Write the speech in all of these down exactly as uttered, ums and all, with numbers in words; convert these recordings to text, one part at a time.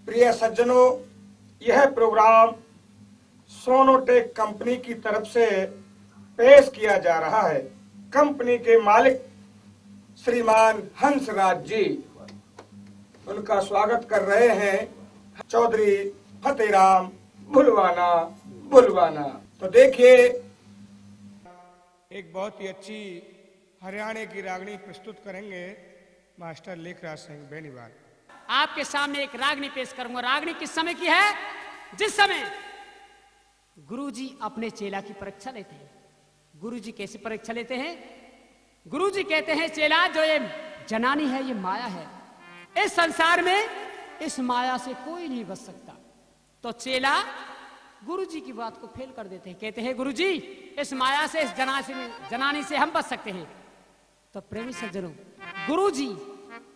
प्रिय सज्जनों, यह प्रोग्राम सोनोटेक कंपनी की तरफ से पेश किया जा रहा है। कंपनी के मालिक श्रीमान हंसराज जी, उनका स्वागत कर रहे हैं चौधरी फतेहराम भुलवाना, भुलवाना। तो देखिए, एक बहुत ही अच्छी हरियाणा की रागनी प्रस्तुत करेंगे मास्टर लेखराज सिंह बेनीवाल। आपके सामने एक रागनी पेश करूंगा। रागनी किस समय की है? जिस समय गुरुजी अपने चेला की परीक्षा लेते हैं। गुरुजी कैसे परीक्षा लेते हैं? गुरुजी कहते हैं, "चेला, जो ये जनानी है, ये माया है। इस संसार में इस माया से कोई नहीं बच सकता।" तो चेला गुरुजी की बात को फेल कर देते हैं, कहते हैं, "गुरुजी, इस माया से, इस जना से, जनानी से हम बच सकते हैं।" तो प्रेमी सज्जनों, गुरुजी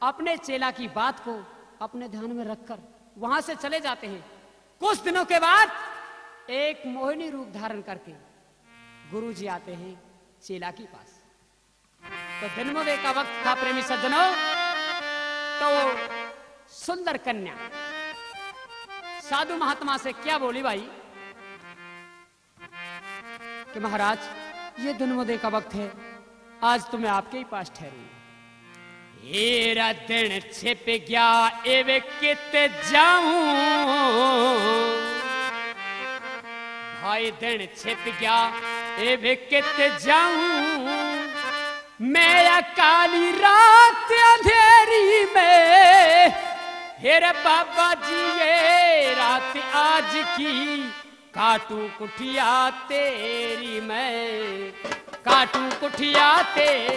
अपने चेला की बात को अपने ध्यान में रखकर वहां से चले जाते हैं। कुछ दिनों के बाद एक मोहिनी रूप धारण करके गुरुजी आते हैं चेला के पास। तो दिन मुदे का वक्त था प्रेमी सज्जनों, तो सुंदर कन्या साधु महात्मा से क्या बोली भाई कि महाराज, ये दिन मुदे का वक्त है, आज तो मैं आपके ही पास ठहरूंगी। हेरा दिन छिप गया, एवे कित जाऊं, भाई दिन छिप गया, एवे कित जाऊं, मैं या काली रात अंधेरी में, हे रे बाबा जी, ये रात आज की काटूं कुठिया तेरी मैं, काटूं कुठिया तेरी।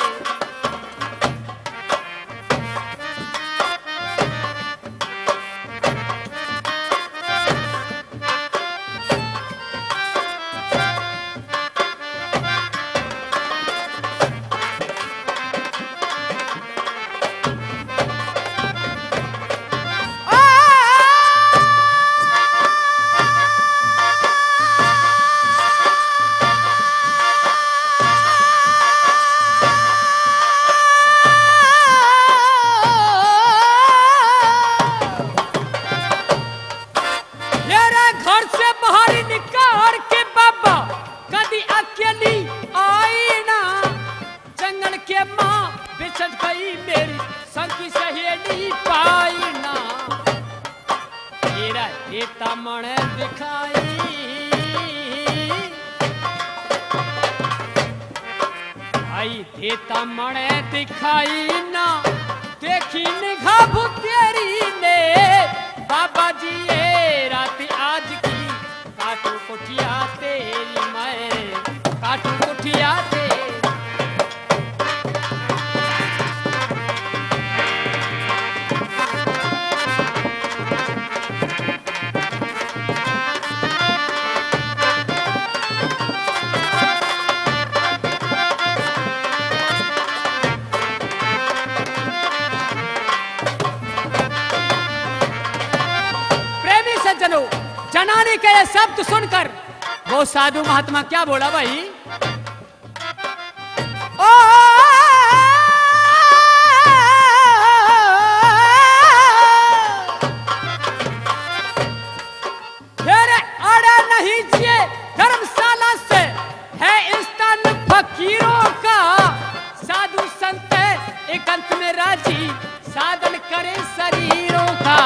मेरे घर से बाहर निकाल के बाबा कदी अकेली आई ना। जंगल के माँ बिछड़ गई मेरी, संग की सहेली पाई ना। तेरा देता मन दिखाई, भाई देता मन दिखाई ना, देखी निगाह तेरी ने। बाबा जी, ये रात आज की काटूं कुठिया तेरी मैं, काटूं कुठिया तेरी। प्रेमी सज्जनों, जनानी का यह शब्द सुनकर वो साधु महात्मा क्या बोला भाई? ओ, फिर अड़ा नहीं जिए धर्मशाला से है स्थान फकीरों का। साधु संत एकांत में राजी, साधन करे शरीरों का।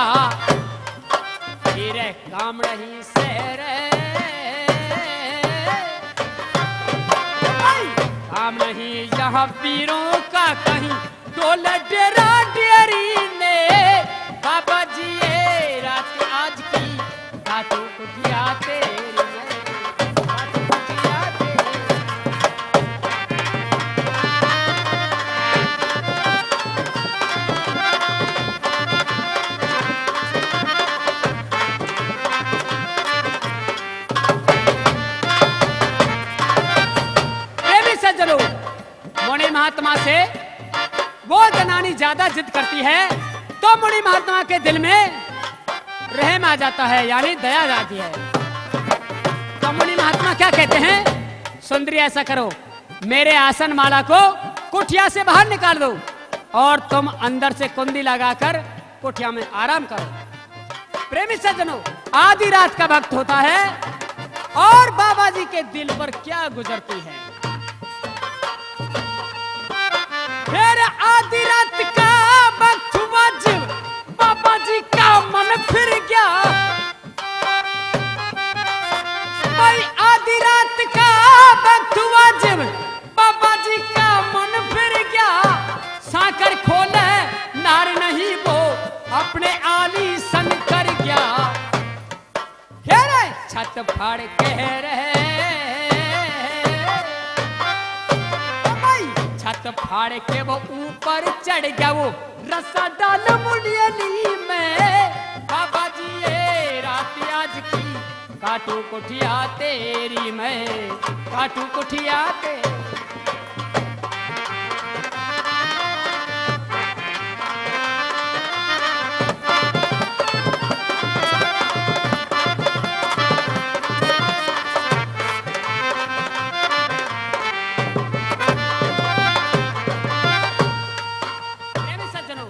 फिर काम नहीं शहर, काम नहीं यहाँ पीरों का कहीं। डोल डेरा डेरी ने बाबा जी, ये रात आज की काटूं कुठिया तेरी मैं, काटूं कुठिया तेरी। प्रेमी सज्जनों, मुनि महात्मा से वो जनानी ज्यादा जिद करती है तो मुनि महात्मा के दिल में रहम आ जाता है, यानी दया आ जाती है। तो मुनि महात्मा क्या कहते हैं, सुंदरी ऐसा करो, मेरे आसन माला को कुटिया से बाहर निकाल दो और तुम अंदर से कुंडी लगाकर कुटिया में आराम करो। प्रेमी सज्जनों, आधी रात का भक्त होता है और बाबा जी के दिल पर क्या गुजरती है। फिर आधी रात का भक्त हुआ जब बाबा जी का मन फिर गया। भाई, आधी रात का भक्त हुआ जब बाबा जी का मन फिर गया। साकर खोले नार नहीं वो अपने आली संग कर गया। हे रे, छत फाड़ के रहे। ओ भाई, छत फाड़ के वो ऊपर चढ़ गया, वो रस्सा डाल मुंडियली में। बाबा जी, ये रात आज की काटू कुठिया तेरी मैं, काटू कुठिया तेरी। प्रेमी सज्जनों,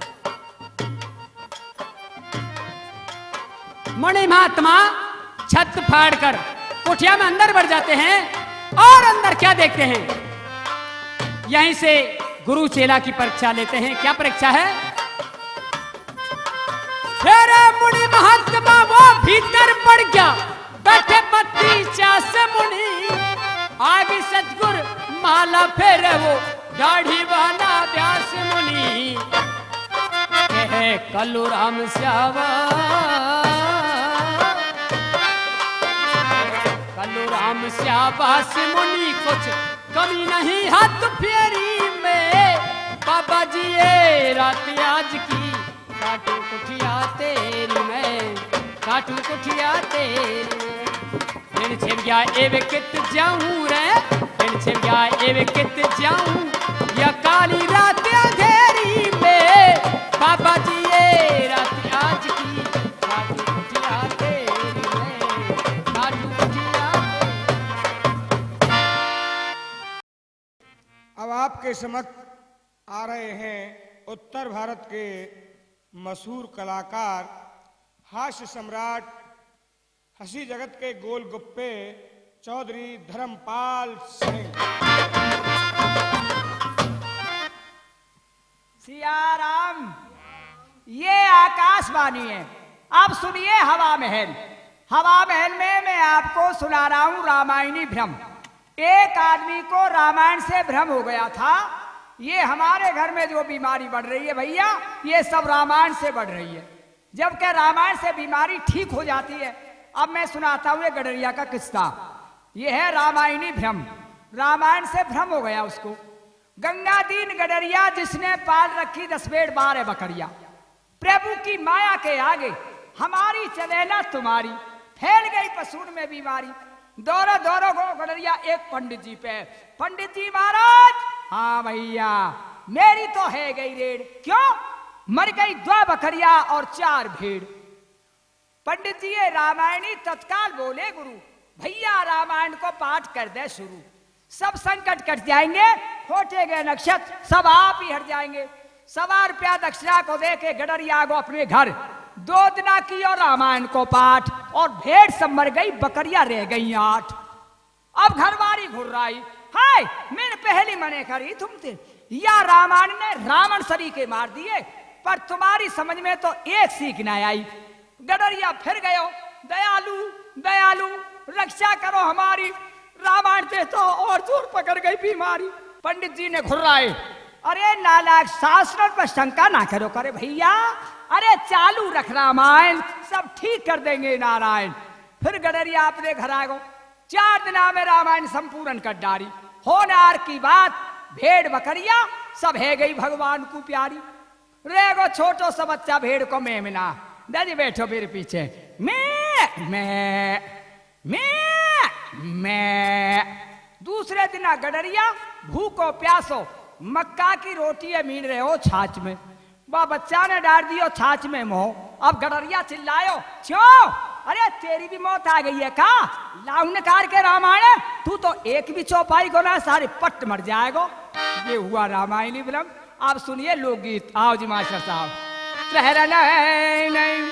मुनि महात्मा छत फाड़कर कुटिया में अंदर बढ़ जाते हैं और अंदर क्या देखते हैं, यहीं से गुरु चेला की परीक्षा लेते हैं। क्या परीक्षा है? फिर मुनि महात्मा वो भीतर बढ़ गया, बैठे बत्तीस चास मुनि। आगे सतगुर माला फेरे वो दाढ़ी वाला व्यास मुनि। कहे कलु राम स्यावा, कलु राम स्यावा से मुनि कुछ कमी नहीं हाथ फेरी में। बाबा जी, ये रात आज की काटू कुठिया तेरी मैं, काटू कुठिया तेरी मैं। पिण छिप गया एवे कित जाऊं रे, पिण छिप गया एवे कित जाऊं, या काली रात अंधेरी में। बाबा जी, ये रात आज की काटू कुठिया तेरी मैं, काटू कुठिया तेरी। अब आपके समक्ष आ रहे हैं उत्तर भारत के मशहूर कलाकार, हास्य सम्राट, हंसी जगत के गोलगप्पे, चौधरी धर्मपाल सिंह। सिया राम, ये आकाशवाणी है। अब सुनिए हवा महल। हवा महल में मैं आपको सुना रहा हूं रामायणी भ्रम। एक आदमी को रामायण से भ्रम हो गया था। ये हमारे घर में जो बीमारी बढ़ रही है भैया, ये सब रामायण से बढ़ रही है। जबकि रामायण से बीमारी ठीक हो जाती है। अब मैं सुनाता हूं ये गडरिया का किस्सा। ये है रामायणी भ्रम। रामायण से भ्रम हो गया उसको। गंगा दीन गडरिया जिसने पाल रखी दस भेड़ बारह बकरिया। प्रभु की माया के आगे हमारी चले ना तुम्हारी, फैल गई पसून में बीमारी। दौरो दौरो गो गडरिया एक पंडित जी पे। पंडित जी महाराज, हाँ भैया, मेरी तो है गई रेड़। क्यों? मर गई दो बकरिया और चार भेड़। पंडित जी ये रामायणी तत्काल बोले गुरु, भैया रामायण को पाठ कर दे शुरू, सब संकट कट जाएंगे, खोटे गए नक्षत्र सब आप ही हट जाएंगे। सवा रुपया दक्षिणा को दे के गडरिया गो अपने घर, दो दिना कियो रामायण को पाठ और भेड़ सब मर गई, बकरिया रह गई आठ। अब घरवारी घुर्राई, हाय, मैंने पहली मने करी तुमते, या रामायण ने रावण सरीके मार दिए, पर तुम्हारी समझ में तो एक सीख ना आई। गडरिया फिर गयो, दयालु, दयालु, रक्षा करो हमारी, रामायण ते तो और जोर पकड़ गई बीमारी। पंडित जी ने घुर्राए, अरे नालायक, शास्त्र पर शंका ना करो करे भैया, अरे चालू रख रामायण, सब ठीक कर देंगे नारायण। फिर गडरिया अपने घर आ गो। चार दिना में रामायण संपूर्ण कर डारी। होनार की बात, भेड़ बकरिया सब है गई भगवान को प्यारी। रेगो छोटो सा बच्चा भेड़ को मेमना, दादी बैठो मेरे पीछे, मैं, मैं, मैं, मैं। दूसरे दिना गडरिया भूखो प्यासो मक्का की रोटी है मीन रहे हो छाछ में। वह बच्चा ने डाल दियो छाछ में मुंह। अब गडरिया चिल्लायो, "क्यों? अरे, तेरी भी मौत आ गई है का? लाऊं निकाल के रामायण, तू तो एक भी चौपाई को ना, सारे पट्ट मर जाएगो।" ये हुआ रामायणी भ्रम। आप सुनिए लोकगीत। आओ जी मास्टर साहब। ठहरा नहीं, नहीं।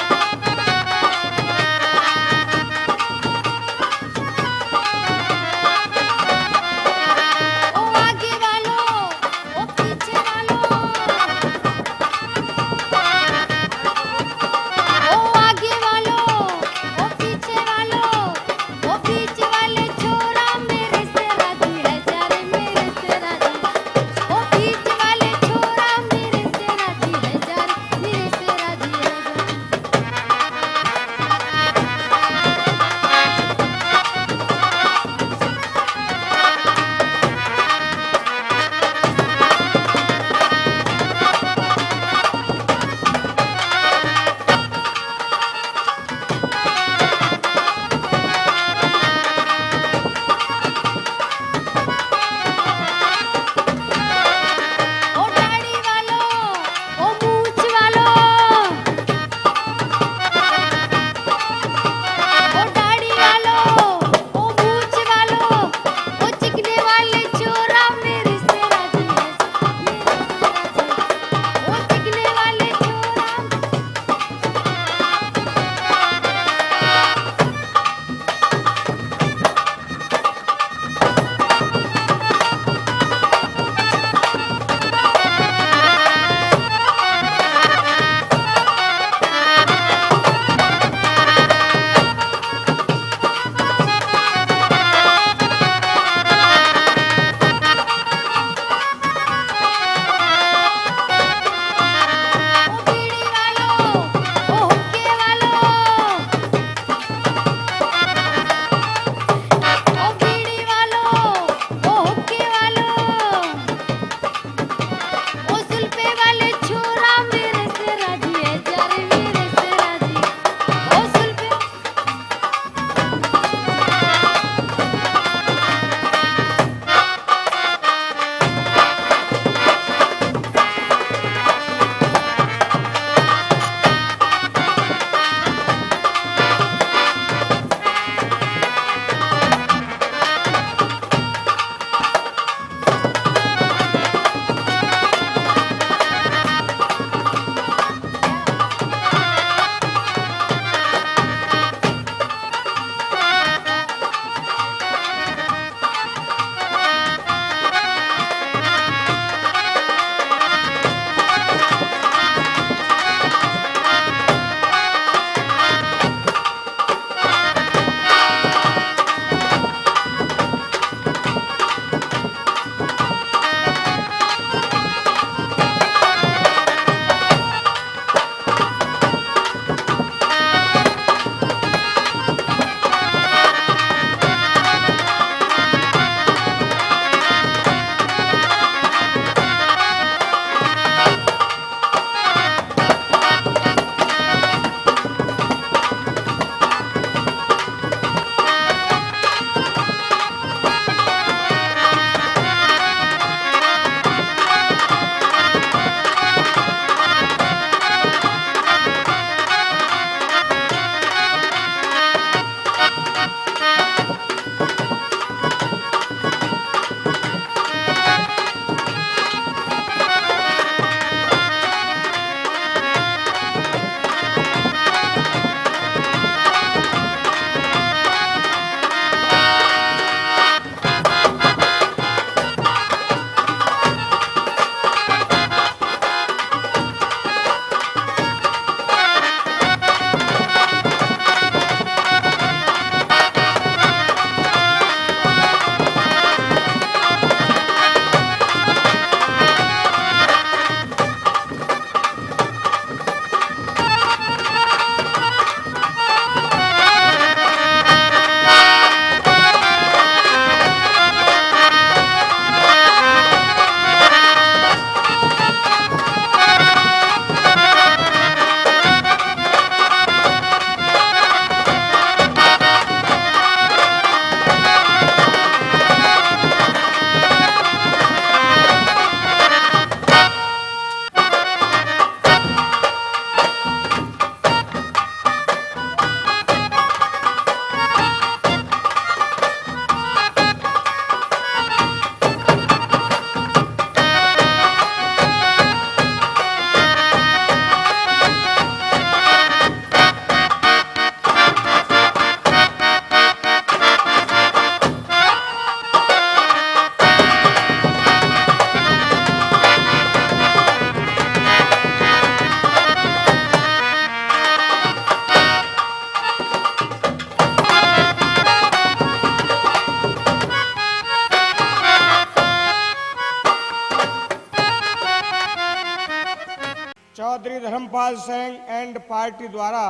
Singh and party द्वारा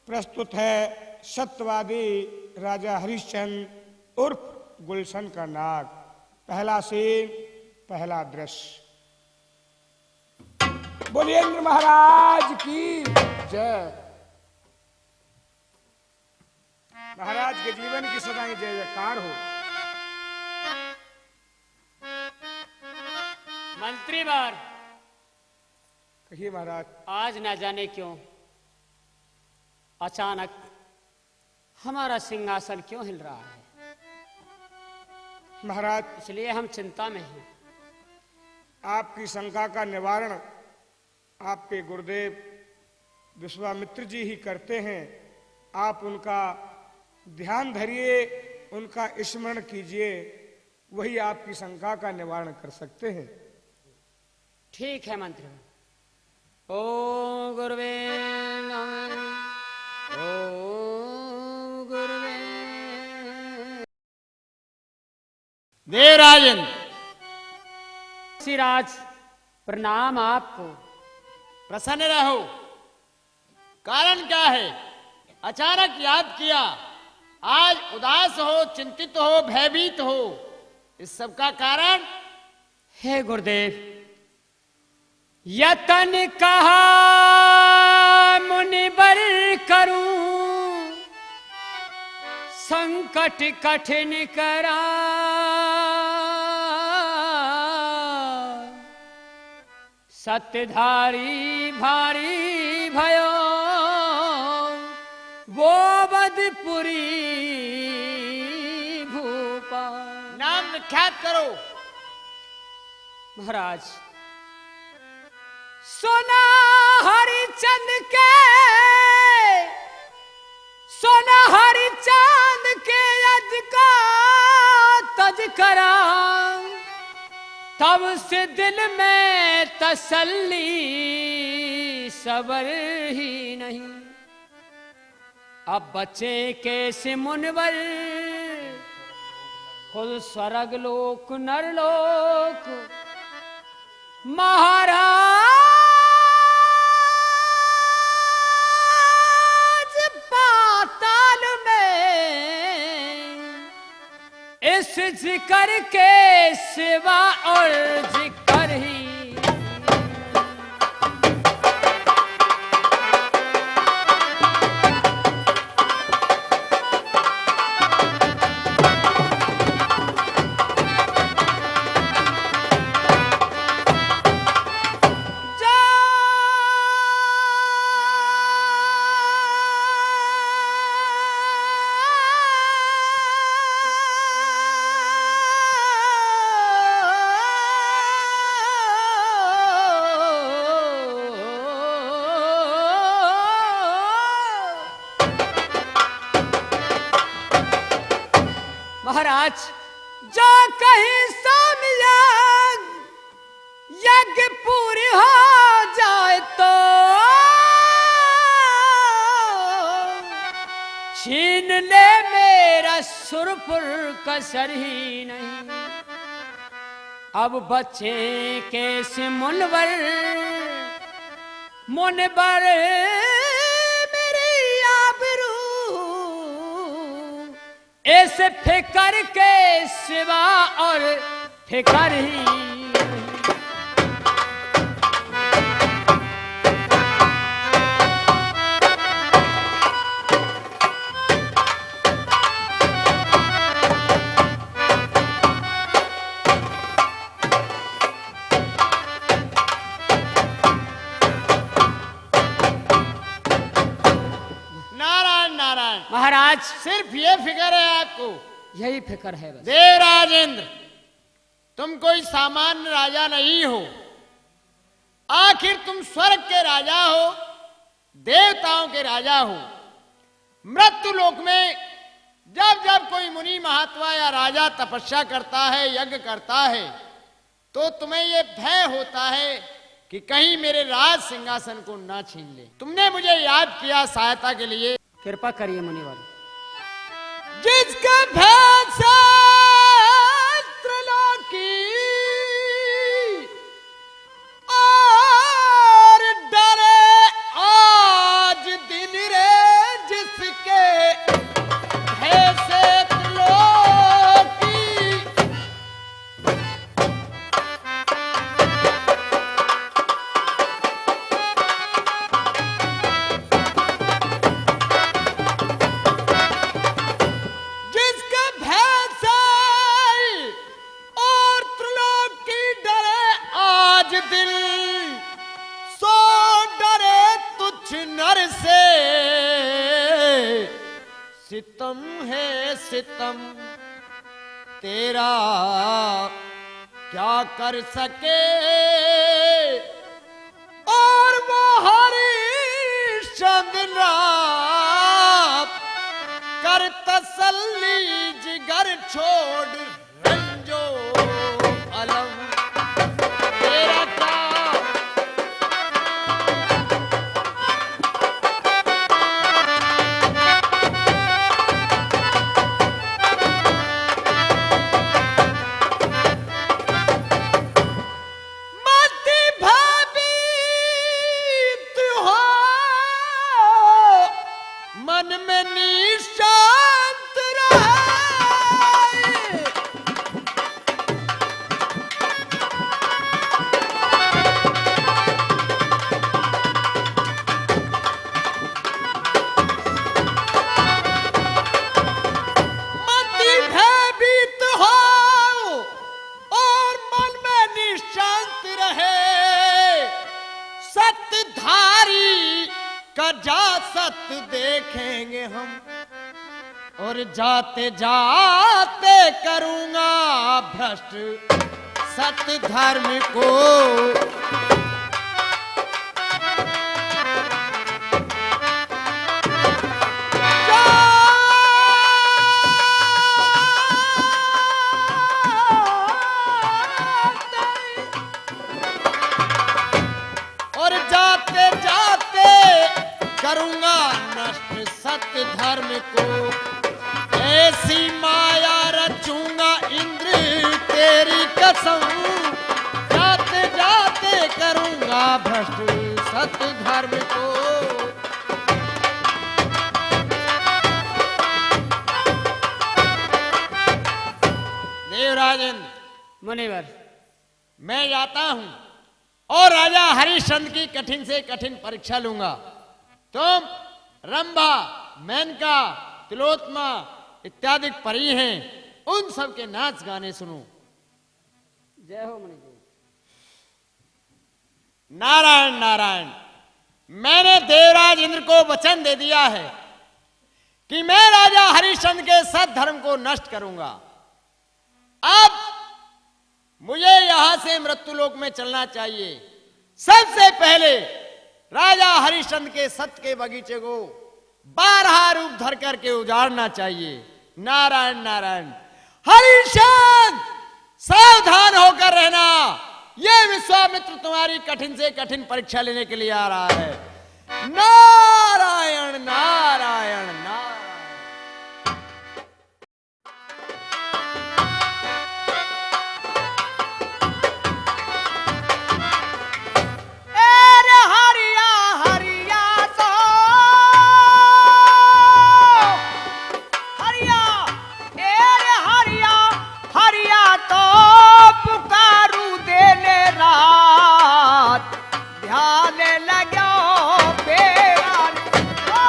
प्रस्तुत है सत्यवादी राजा हरिश्चंद्र उर्फ गुलशन का नाग। पहला सीन, पहला दृश्य। बोलिए इंद्र महाराज की जय। महाराज के जीवन की सदा ही जय जयकार हो। मंत्रीवर, कहिए महाराज। आज ना जाने क्यों अचानक हमारा सिंहासन क्यों हिल रहा है? महाराज, इसलिए हम चिंता में हैं। आपकी शंका का निवारण आपके गुरुदेव विश्वामित्र जी ही करते हैं। आप उनका ध्यान धरिए, उनका स्मरण कीजिए, वही आपकी शंका का निवारण कर सकते हैं। ठीक है मंत्री। ओम गुरुवे नमः। ओम गुरुवे। देवराज इंद्र। ऋषिराज, प्रणाम आपको। प्रसन्न रहो। कारण क्या है? अचानक याद किया, आज उदास हो, चिंतित हो, भयभीत हो, इस सब का कारण? हे गुरुदेव, यतन कहा मुनिबर करूं, संकट कठिन करा। सतधारी भारी भयो, वो बदपुरी भूपा। नाम विख्यात करो। महाराज, सुना हरिचंद के, सुना हरिचंद के अज का तज करा, तब से दिल में तसल्ली सबर ही नहीं। अब बचे कैसे मुनिवर, खुद स्वर्ग लोक नर लोक, महाराज पाताल में इस जिक्र के सिवा और जिक्र ही। महाराज, जो कहीं सामयाग यज्ञ पूरी हो जाए तो छीन ले मेरा सुरपुर कसर ही नहीं। अब बचे कैसे मुनवर, मुनवर मेरी आबरू। इस फिकर के सिवा और फिकर ही। नारायण, नारायण। महाराज। सिर्फ ये फिक्र है आपको? यही फिक्र है बस। देवराज इंद्र, तुम कोई सामान्य राजा नहीं हो, आखिर तुम स्वर्ग के राजा हो, देवताओं के राजा हो। मृत्यु लोक में जब जब कोई मुनि महात्मा या राजा तपस्या करता है, यज्ञ करता है, तो तुम्हें ये भय होता है कि कहीं मेरे राज सिंहासन को ना छीन ले। तुमने मुझे याद किया सहायता के लिए। कृपा करिए मुनिवर। जिसके भय से त्रिलोकी और डरे सितम है सितम, तेरा क्या कर सके। और वो हरिश्चंद्र ना कर तसल्ली, जिगर छोड़ रंजो अलम। तेरा क्या मत भयभीत हो, मन में निशांत रहे। मति भयभीत हो और मन में निश्चांत रहे। सतधारी का जा सत देखेंगे हम। और जाते जाते करूंगा भ्रष्ट सत धर्म को। और जाते जाते करूंगा नष्ट सत्य धर्म को। ऐसी माया रचूंगा इंद्र तेरी कसम, जाते जाते करूंगा भ्रष्ट सत्य धर्म को। देवराज इंद्र, मुनिवर, मैं जाता हूं और राजा हरिश्चंद्र की कठिन से कठिन परीक्षा लूंगा। तुम रंभा, मेनका, तिलोत्तमा इत्यादि परी हैं, उन सब के नाच गाने सुनो। जय हो मणिदेव। नारायण नारायण, मैंने देवराज इंद्र को वचन दे दिया है कि मैं राजा हरिश्चंद्र के सत धर्म को नष्ट करूंगा। अब मुझे यहां से मृत्युलोक में चलना चाहिए। सबसे पहले राजा हरिश्चंद्र के सत के बगीचे को बारह रूप धर करके उजाड़ना चाहिए। नारायण नारायण। हरिश्चंद्र, सावधान होकर रहना, ये विश्वामित्र तुम्हारी कठिन से कठिन परीक्षा लेने के लिए आ रहा है। नारायण नारायण नारायण। ए रे हरिया, हरिया तो, हरिया, ए रे हरिया, हरिया तो पुकारू दिन रात, ध्यान लग्यो बेरा। ओ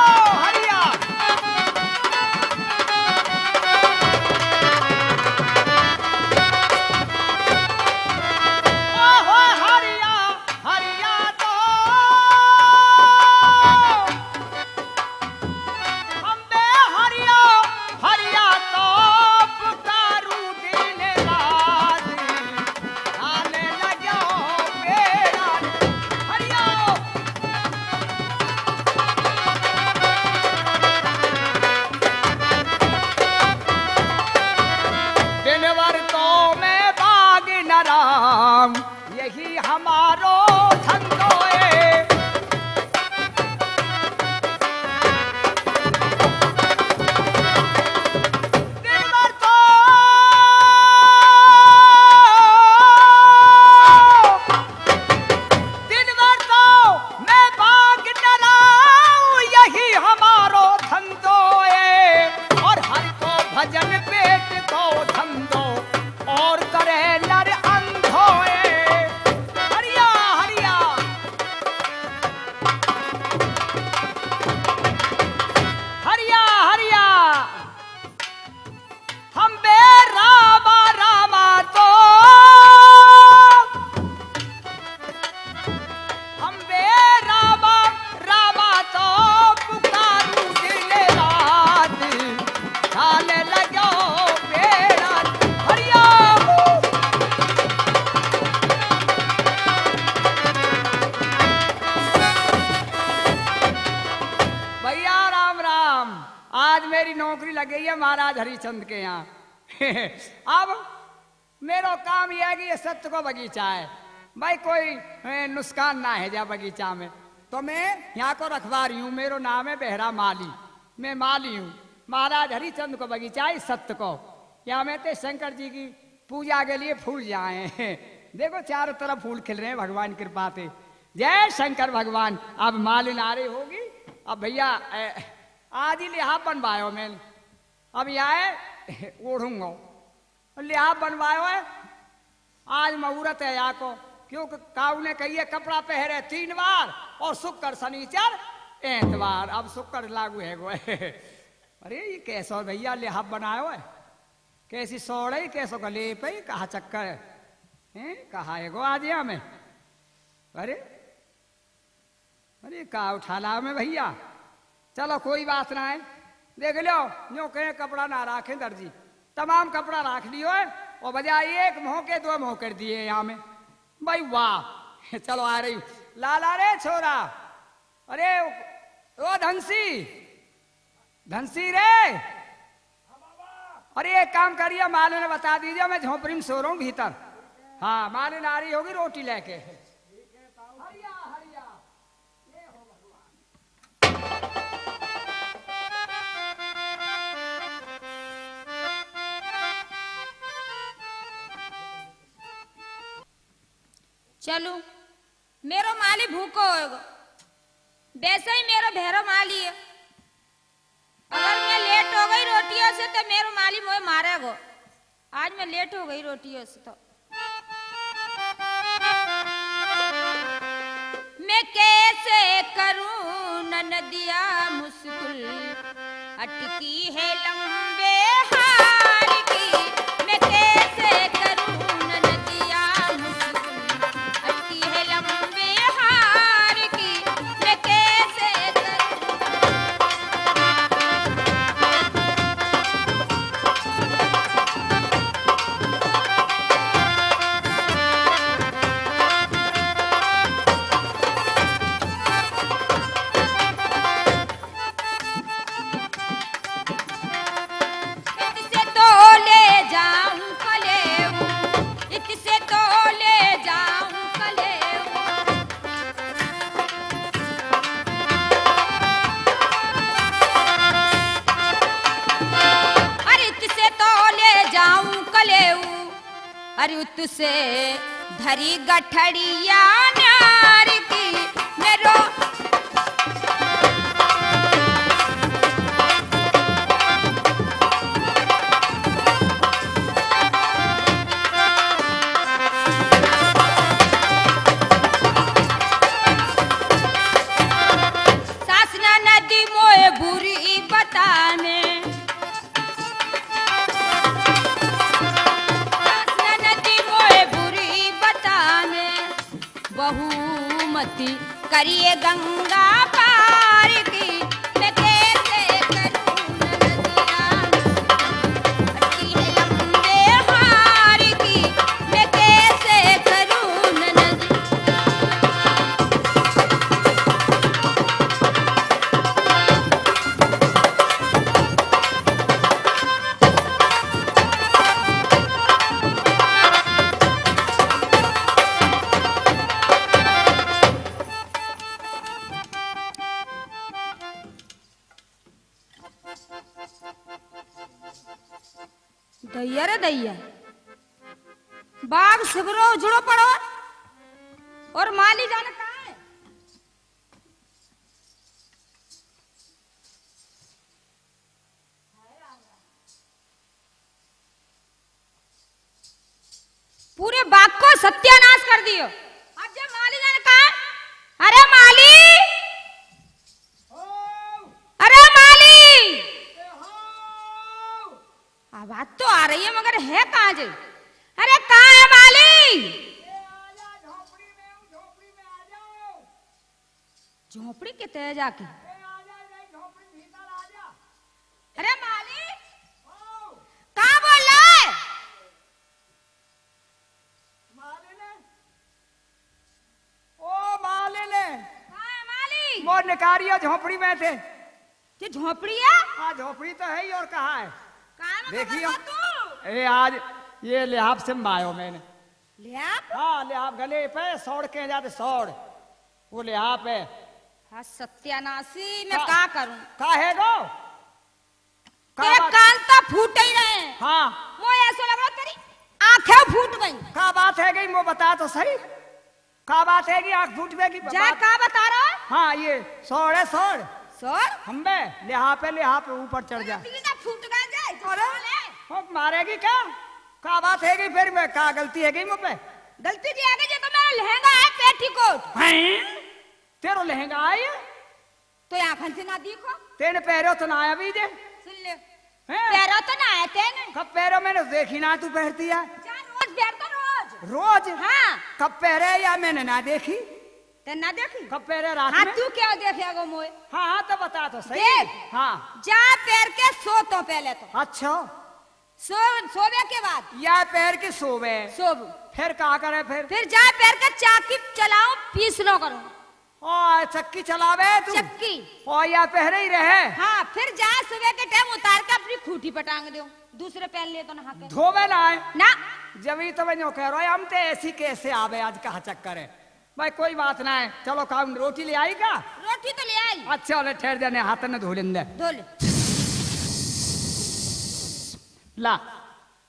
आज मेरी नौकरी लग गई है महाराज हरिचंद के यहाँ। अब मेरो काम यह है कि ये सत्त को बगीचा है, भाई कोई, ए, नुकसान ना है जा बगीचा में। तो मैं यहाँ को रखवारी हूँ, मेरो नाम है बेहरा माली, मैं माली हूँ। महाराज हरिचंद को बगीचा है सत्त को, यहाँ में ते शंकर जी की पूजा के लिए फूल जाए हैं। देखो चारों तरफ फूल खिल रहे हैं भगवान की कृपा से। जय शंकर भगवान। अब मालिन आ रही होगी। अब भैया, ए, आज ही लिहाफ बनवायो मैंने, अब यह ओढ़ूंगा। लिहाफ बनवायो है, आज मुहूर्त है या को, क्योंकि काऊ ने कही है कपड़ा पहरे तीन बार और शुक्र शनिचर एतवार। अब शुक्र लागू है गो। अरे ये कैसो भैया लिहाफ बनायो है, कैसी सोड़े, कैसो गले पे, कहा चक्कर है, हैं? कहा है गो आज यहाँ में। अरे अरे का उठा लाओ में भैया। चलो कोई बात ना है, देख लो, न्यो कहे कपड़ा ना राखे दर्जी, तमाम कपड़ा राख लियो है। और बजाय एक मोह के दो मोह कर दिए यहाँ में। भाई वाह। चलो आ रही हूँ। लाला रे छोरा, अरे ओ धनसी, धनसी रे, अरे एक काम करिए, मालिन ने बता दीजिए, मैं झोपड़ी में सो रहा हूँ भीतर। हाँ, मालिन आ रही होगी रोटी लेके। हरिया, हरिया। चलू, मेरो माली भूखो होएगो, वैसे ही मेरो भैरो माली है। अगर मैं लेट हो गई रोटियों से तो मेरो माली मोए मारेगो। आज मैं लेट हो गई रोटियों से तो। मैं कैसे करूं ननदिया मुश्किल, अटकी है लंबे हार की। मैं कैसे करूं ननदिया मुश्किल, अटकी है लंबे हार की। मैं कैसे करूं। इतसे तो ले जाऊं कलेऊ, इतसे तो ले जाऊं कलेऊ। अरे इतसे तो ले जाऊं कलेऊ, अरे तुसे धरी गठड़िया न्यार की मेरो। सास ननदी मोए बुरी बताने। सास ननदी मोए बुरी बताने, बहुमती करिए गंगा पार की। मैं कैसे करूं ननदिया, अटकी है लंबे हार की। मैं कैसे करूं ननदिया। दैया रे दैया, बाग सिबरो उजड़ो पड़ो और माली जाने कहाँ है। पूरे बाग को सत्यानाश कर दियो। अब जब माली जाने कहा, अरे माली, अरे माली, आवाज तो आ रही है मगर है कहाँ जे? अरे कहाँ है माली? झोपड़ी के तय जाके। अरे माली, कहाँ बोल रहा है? ओ मालिन। हाँ, माली। मोर निकारियो झोपड़ी में थे। ये झोपड़ी है? हाँ, झोपड़ी तो है ही, और कहाँ है? कहाँ में देखियो। बता तू? ए, आज ये लिहाफ से मायो मैंने। लिहाफ? हाँ, लिहाफ गले पे सौड़ के जाते, सौड़। वो लिहाफ है। हाँ, सत्यानाशी, मैं का, का करूं? का है गो? का तेरे बात? कान तो फूट ही रहे हैं। हाँ। मोए ऐसे लग रहा तेरी आंखें फूट गई। का बात है गई, मो बता तो सही। का बात है कि आंख फूट गई की जा, बात? का बता रहा? हाँ, ये सौड़ है, सौड़। सौड़? हम बे, लिहाफ है, लिहाफ है, ऊपर चढ़ जा। तेरी ना फूट गया जाए, अरे, चल। वो मारेगी क्या? का बात है कि फिर मैं, का गलती है गई मुझ पे? गलती जी है कि जो तो मेरा लहंगा है पेटीकोट। हैं? तेरो लहंगा है ये? तो आँखन से ना देखो। तेने पहरो तो ना आया भी दे। सुन ले। हैं? पहरो तो ना आया तेने। कब पहरो मैंने देखी ना तू पहरती है? जा रोज पहर तो रोज। रोज? हाँ। कब पहरे या मैंने ना देखी? ते ना देखी? कब पहरे रात हाँ, में? तू क्या देखेगो मोए? हाँ, हाँ, तो बता तो सही। देख। हाँ। जा पहर के सो तो पहले तो। अच्छा। सो, सोवे के बाद। या पहर के सोवे। सोब। फिर का करे फिर? फिर जा पहर के चाकी चलाओ, पीस लो करो। ओ, चक्की चलावे तू? चक्की। ओ, या पहरे ही रहे? हाँ, फिर जा सुबह के टाइम उतार के अपनी खूंटी पर टांग दो। दूसरे पहन ले तो नहा के। धोवे ना है? ना। जब ही तो मैं यूं कह रहा हूँ, हम तो ऐसी कैसे आवे आज, कहाँ चक्कर है? भाई, कोई बात ना है, चलो, खाओ, रोटी ले आई का? रोटी तो ले आई। अच्छा, ले, ठहर जाने, हाथ न धो लेंदे। धो ले। ला,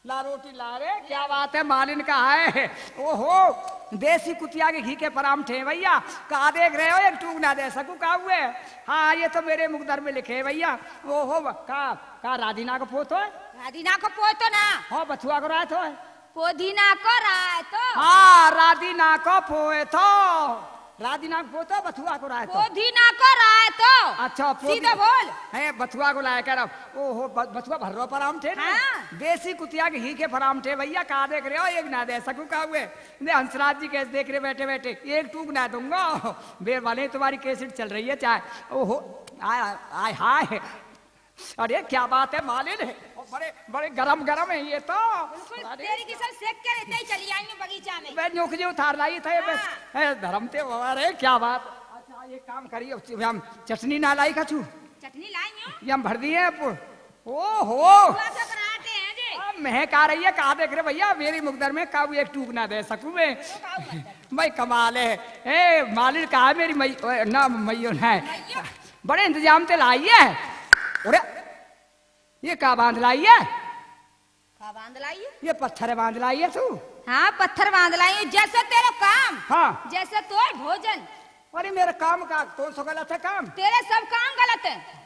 ला रोटी ला रे, क्या बात है, मालिन का है। ओहो, देसी कुतिया के घी के परांठे भैया, का देख रहे हो, एक टूक ना दे सकूं का हुए? हाँ, ये तो मेरे मुकदर में लिखे है भैया। ओहो, का, का राधीना को पोतो है? राधीना को पोतो ना। हाँ, बथुआ को रायतो है। पोदीना को रायतो। हाँ, राधीना को पोतो। राधीना को पोतो, बथुआ को रायतो। पोदीना को रायतो। अच्छा, पोदी-, सीधा बोल। है, बथुआ को लाया कह रहा हूँ। ओहो, ब-, बथुआ भर्रो परांठे ना। हाँ। देसी कुतिया के घी के परांठे भैया, का देख रहे हो? एक ना दे सकूं का हुए? ने हंसराज जी कैसे देख रहे बैठे बैठे, एक टूक ना दूंगा। बे वाले तुम्हारी कैसेट चल रही है चाहे। ओहो, आय, आय, हाय। अरे क्या बात है मालिन, बड़े, बड़े गरम गरम है ये तो। बिल्कुल, अरे। तेरी किस्म सेक के रहते ही चली आई हूँ बगीचा में। मैं न्योक जी उतार लाई था ये बस। हाँ। ए, धर्म ते बाबा रे, क्या बात। अच्छा, ये काम करिए, हम चटनी ना लाई कछु। चटनी लाई हूँ। ये हम भर दिए अब। ओहो। बथुआ के पराठे हैं जी। अब महक आ रही है, कहा देख रहे भैया, मेरी मुकदर में काऊ एक टूक ना दे सकूं मैं। तो काऊ मत दे। भाई कमाल है। ए, मालिन कहा है मेरी मई-, ओए, ना मइयो ना है। मइयो? बड़े इंतजाम ते लाई है। अरे, ये का बांध लाई है? का बांध लाई है? ये पत्थर बांध लाई है तू? हाँ, पत्थर बांध लाई हूँ। जैसे तेरा काम, हाँ। जैसे तोर भोजन। अरे, मेरा काम का, कौन सा गलत है काम? तेरे सब काम गलत है।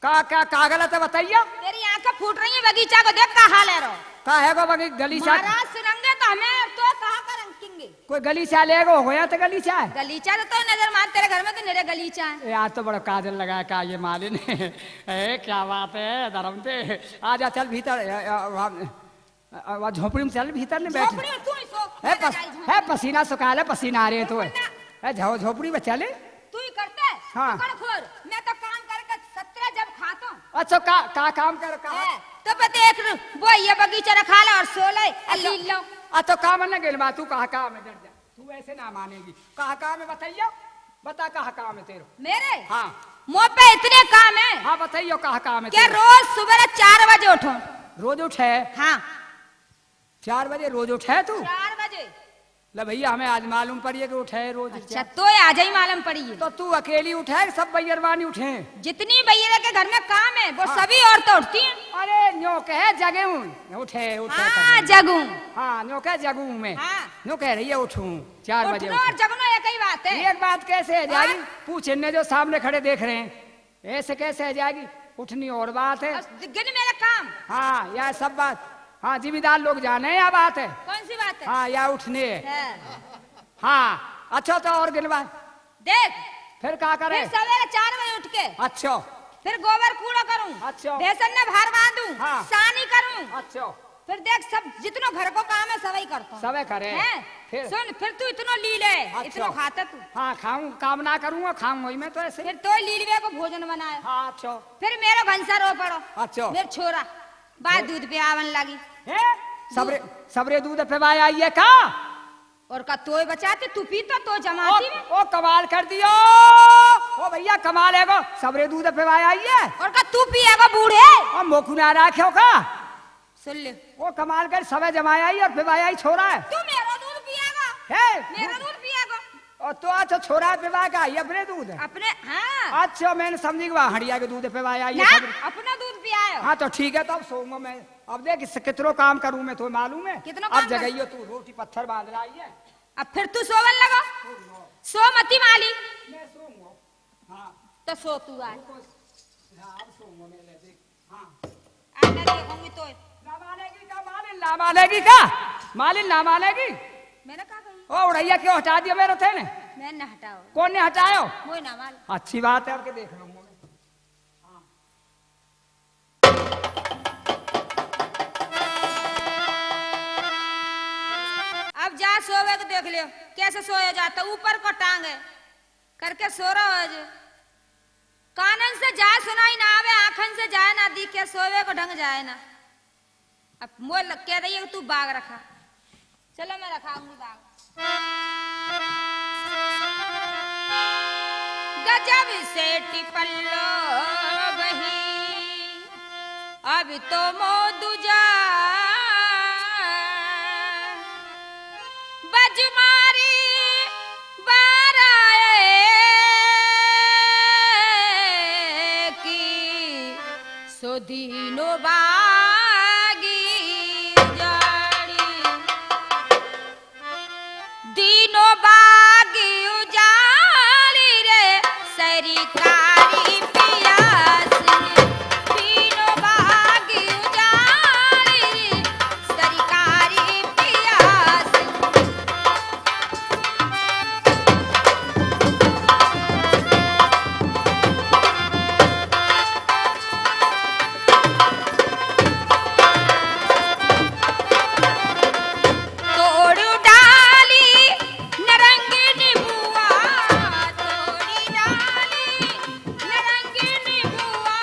का, का, का गलत है, बताइए। तेरी आंखें फूट रही हैं, बगीचा को देख, का हाल है रो। का है गो बगी-, गलीचा? महाराज सुनेंगे तो हमें तो कहाँ का रंकेंगे? कोई गलीचा लेगो, होया तो गलीचा है? गलीचा तो, तो नजर मार, तेरे घर में तो निरे गलीचा है। यार, तो बड़ा काजल लगा का ये मालिन। ए, क्या बात है, धर्म ते। आजा, चल भीतर, ए, ए, वहाँ, अ, अ, झोपड़ी में चल, भीतर नहीं बैठ। झोपड़ी में तू ही सो, ए, मैं पस-, जाई झोपड़ी। ए, पसीना सुखा ले, पसीना आ रहे तो है। ना। ए, झो-, झोपड़ी में चले। तू ही करते? हाँ। तू कर खोर। मैं तो काम करके सत्रह जब खातो। अच्छा, का, का काम कर, का? ए, तो बस देख लो, वो ये बगीचा रखा लो और सो ले, ए, तो, लील लो। आ, तो काम न गेल बा, तू कहा काम है, डर जा। तू ऐसे ना मानेगी। कहा काम है, बताइयो। बता, कहा काम है तेरो? मेरे? हाँ। मो पे इतने काम है। हाँ, बताइयो, कहा काम है कि तेरो? रोज सुबह चार बजे उठो। रोज उठे? हाँ। चार बजे रोज उठे तू? चार बजे। ले भैया, हमें आज मालूम पड़ी है कि उठे रोज। अच्छा, तो आज ही मालूम पड़ी है। तो तू अकेली उठे, सब बैरवानी उठे? जितनी बैरे के घर में काम है, वो हाँ। सभी औरतें उठती हैं। अरे, न्यो कहे जगूं, उठे, उठे, हाँ, उठे। जगूं। हाँ, न्यो कहे जगूं मैं। हाँ। न्यो कह रही है उठूं, चार बजे उठनो और उठूं। जगनो एक ही बात है। एक बात कैसे है जारी? हाँ। पूछ इनने जो सामने खड़े देख रहे हैं। ऐसे कैसे आ जाएगी? उठनी और बात है। बस गिन मेरे काम। हाँ, यह सब बात। हाँ, जिम्मेदार लोग जाने यह बात है। कौन सी बात है? हाँ, यह उठने है। हाँ। हाँ, अच्छा तो और गिनवा। देख। फिर क्या करे? फिर सवेरे चार बजे उठ के। अच्छा। फिर गोबर कूड़ा करूँ। अच्छा। भैंसन ने भार बांधूँ। हाँ। सानी करूँ। अच्छा। फिर देख, सब जितनो घर को काम है, सबई करतो। सबे करे। हैं? फिर? सुन, फिर तू इतनो ली ले, अच्छा। इतनो खाता तू। हाँ, खाऊं, काम ना करूंगा, खाऊं वही मैं तो ऐसे। फिर तो ली लेवे को भोजन बनाए। हाँ, अच्छा। फिर मेरो भंसा रो पड़ो। अच्छा। मेरे छोरा, बाय फिर? दूध पे आवन लगी। हैं? सबरे, दूध। सबरे दूध पे बाय आई है का? और का तोय बचाते, तू पीता, तो जमाती ओ, में। ओ, कमाल कर दियो। ओ भैया, कमाल है गो, सबरे दूध पिवाय आई है। और का तू पिएगो बूढ़े? और मोकू ना राख्यो का? सुन ले। वो कमाल कर, सबे जमाय आई और पिवाय आई छोरा है। तू मेरो दूध पिएगो? है? मेरो दूध पिएगो? और तो अच्छा छोरा पिवाय का आई अपने दूध? अपने, हाँ। अच्छा, मैंने समझी कि वहाँ हड़िया के दूध पिवाय आई है ना, सबरे। अपना दूध पियायो। हाँ, तो ठीक है, तो अब सोऊंगा मैं। अब देख, इससे कितनो काम करूँ मैं, तो मालूम है? कितनो अब काम कर- जगइयो तू रोटी पत्थर बांध रहा है। अब फिर तू सोवन लगो। सो मती माली। मैं सोऊंगा। हाँ। तो सो तू आज। हाँ, अब सोऊंगा मैं, ले देख। हाँ। आज मैं देखूंगी तो। ना मानेगी का मालिन, ना मानेगी का? मालिन ना मानेगी? मैंने कहा कही? ओ, उड़ैया क्यों हटा दिया मेरे थे ने? मैं ना हटाओ। कौन ने हटायो? वो ना माल। अच्छी बात है, अब के देख लूंगा मैं। हाँ। अब जा सोवे को देख लियो, कैसे सोया जाता, ऊपर को टांग है, करके सो रहो आज। कानन से जाए सुनाई ना आवे, आँखन से जाए ना दिखे, सोवे को ढंग जाए ना। अब मोल कह रही है कि तू बाग रखा। चलो, मैं रखाऊंगी बाग। गजब सेठ पल्लो बही, अब तो मोदुजा बजमारी बाराए की। सो दीनो बागी उजाड़ी, दीनो बागी उजाड़ी रे, सरकारी पियास। दीनो बागी उजाड़ी रे, सरकारी पियास। तोड़ डाली नरंगी नींबुआ, तोड़ डाली नरंगी नींबुआ,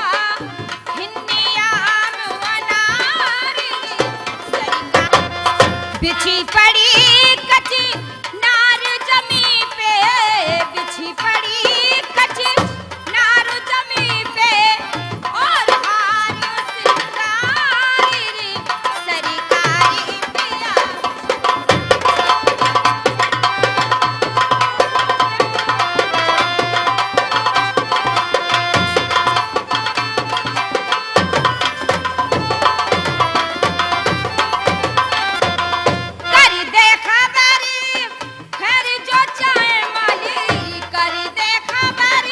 हिन्निया में अनार रे, सरका-, बिछी पड़ी कची नार जमी पे, बिछी पड़ी कची नार जमी पे, और हार सिंगार रे, सरकारी पिया। कर दे खबर, फिर जो चाहे माली, कर दे खबर,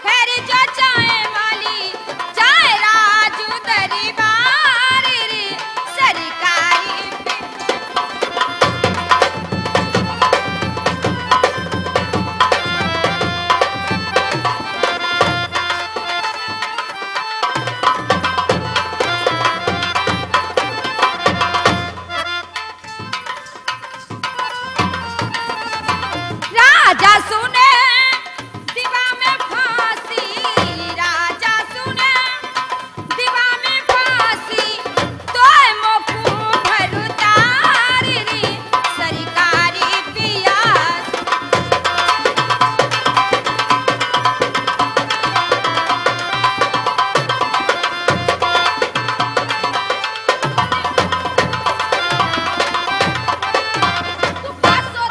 फिर जो चाहे माली, चाहे राजू दरबार रे, सरकारी पे। राजा सुने दिवा में फांसी, राजा सुने दिवा में फांसी, तोय मोकू भरु तारी रे, सरकारी पियास।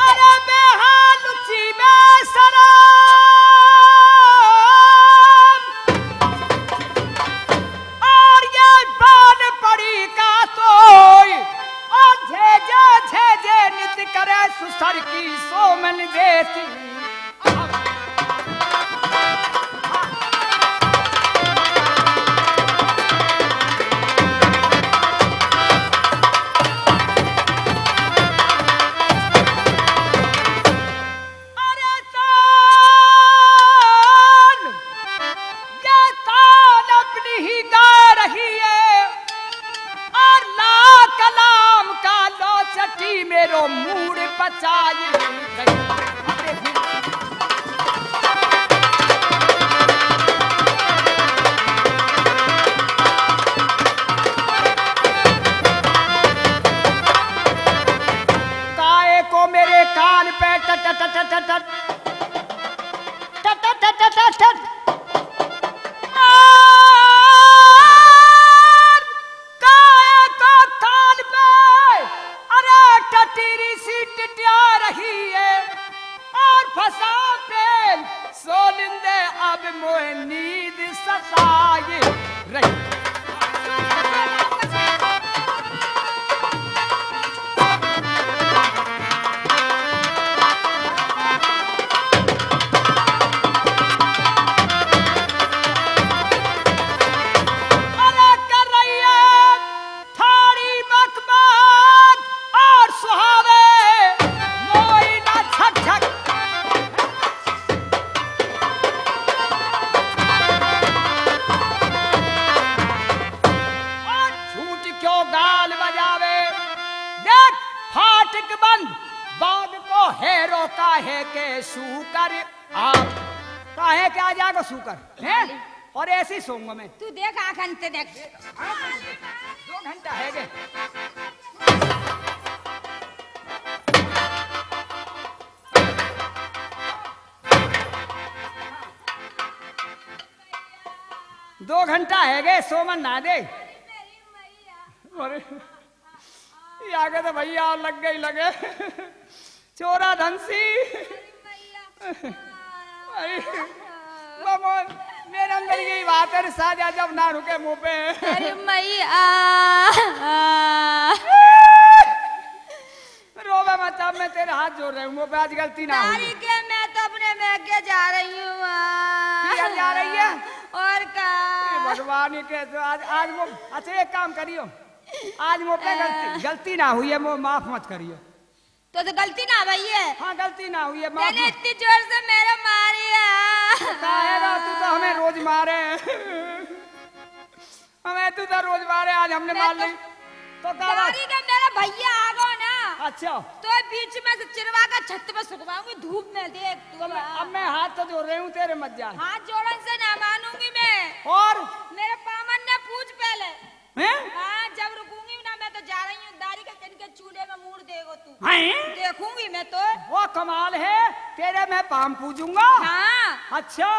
अरे बेहाल ची में सरा और ये बान पड़ी का तोय, और झे झे झे झे नित करे सुसर की सोमन बेटी। अरे तान, ये तान अपनी ही गा रही है। और ला कलाम का लो चटी मेरो मूड बचाई। अरे बाग को हेरो काहे के सूकर आप, काहे के आ जागो सूकर, हैं? और ऐसी सोंग में। तू देख आँखन ते देख। दो घंटा है गे। दो घंटा है गे, सोमन ना दे। अरे, ये आगे तो भैया और लग गई लगे। चोरा धंसी। अरे, बमोन, मेरे अंदर यही बात है, साजा जब ना रुके मुंह पे। अरे मैया। रोवे मत, अब मैं तेरे हाथ जोड़ रही हूँ, मुंह पे आज गलती ना हुई। तारी के मैं तो अपने में के जा रही हूँ। किधर जा रही है? और का? ए भगवान, ये कैसे आज, आज वो, अच्छा एक काम करियो, आज मुंह पे गलती, हाँ। गलती ना हुई है, वो माफ मत करियो। तो, तो गलती ना हुई है। हाँ, गलती ना हुई है, माफ तूने मत इतनी जोर से मेरे मारी है। तो काहे ना, तू तो हमें रोज मारे। हमें तू तो रोज मारे, आज हमने मैं मार तो ली। तो का बात? गाड़ी का मेरा भैया आ गो ना। अच्छा। तो बीच में से चिरवा के छत पे सुखवाऊंगी, धूप में देख तू। तो मैं, अब मैं हाथ तो जोड़ रही हूँ, तेरे मत जा। हाथ जोड़न से ना मानूंगी मैं। और? मेरे पामन ने पूछ पहले। हैं? हाँ, जब रुकूंगी ना, मैं तो जा रही हूँ। दारी के किनके चूल्हे में मूड़ देगो तू। हैं? देखूंगी मैं तो। वो कमाल है, तेरे मैं पाम पूजूंगा। हाँ। अच्छा,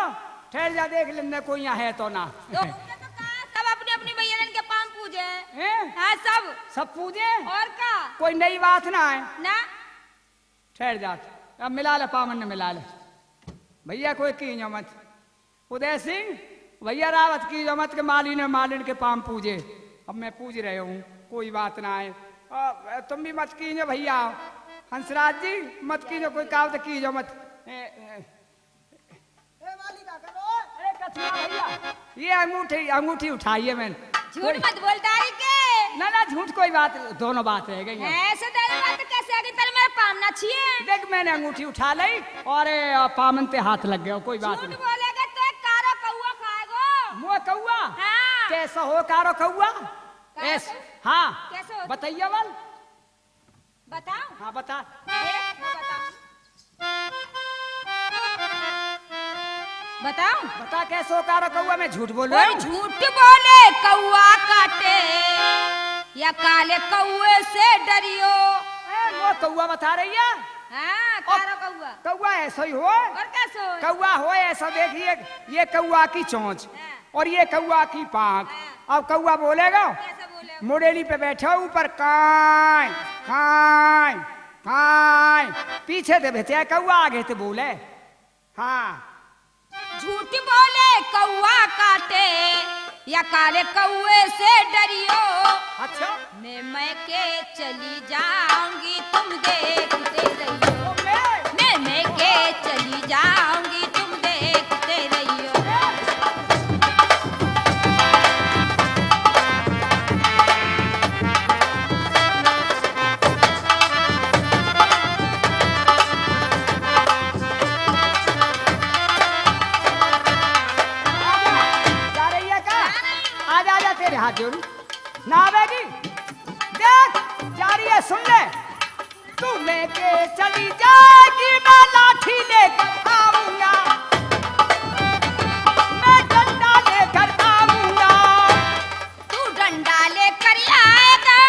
ठहर जा, देख लेने कोई यहाँ है तो ना। तो उनके तो कहा, सब अपनी अपनी मैया इनके पाम पूजे। हैं? हाँ, सब। सब पूजे? और का? कोई नई बात ना है। ना। ठहर जा, अब मिला ले, पामन ने मिला ले। भैया कोई कीजो मत। उदय सिंह, भैया रावत कीजो मत के मालिन मालिन के पाम पूजे। अब मैं पूज रहे हूँ, कोई बात ना है। आ, तुम भी मत कीजो भैया। हंसराज जी, मत कीजो, कोई कहावत कीजो मत। ए, ए, ए, मालिक, का करो? अरे, कछुआ भैया, ये अंगूठी, अंगूठी उठाई है मैंने। झूठ कोई मत बोल, दारी के। ना, ना, झूठ कोई बात, दोनों बात रह गई हैं। ऐसे दोनों बात कैसे आ गई? पहले मेरा पाम ना छिए। देख, मैंने अंगूठी उठा ली और, ए, पामन ते हाथ लग गया, कोई बात झूठ नहीं। बोलेगा तो एक कारो कौआ खाएगो। मुँह कौआ? हाँ। कैसा हो कारो कौआ? कारो ऐस-, कौआ? हाँ। कैसे हो? बताइए बल। बताऊं? हाँ, बता। देख, मैं बताऊं। बताऊं? बता, कैसो कारो कौआ, मैं झूठ बोलूं? और झूठ बोले कौआ काटे, या काले कौए से डरियो। ए, वो कौआ बता रही है? हाँ, और कारो कौआ। कौआ ऐसो ही हो। और कैसो हो? कौआ हो ऐसो, देखिए, ये कौआ की चोंच। हाँ। और ये कौआ की पाँख। हाँ। अब कौआ बोलेगा, कैसे बोलेगा? मुड़ेली पे बैठा ऊपर कांय, कांय, कांय। पीछे से भेजे कौआ, आगे से बोले। हाँ। झूठ बोले कौआ काटे, या काले कौए से डरियो। अच्छा। मैं, मैं के चली जाऊंगी, तुम देखते रहियो। ओ, मैं? मैं, मैं के चली जाऊंगी, तुम देखते रहियो। आजा, जा रही है का? आजा, आजा, तेरे हाथ जोड़ू। ना आवेगी? देख, जा रही है, सुन ले। तू लेके चली जाएगी, मैं लाठी लेकर आऊंगा। मैं डंडा लेकर आऊंगा। तू डंडा लेकर आएगा।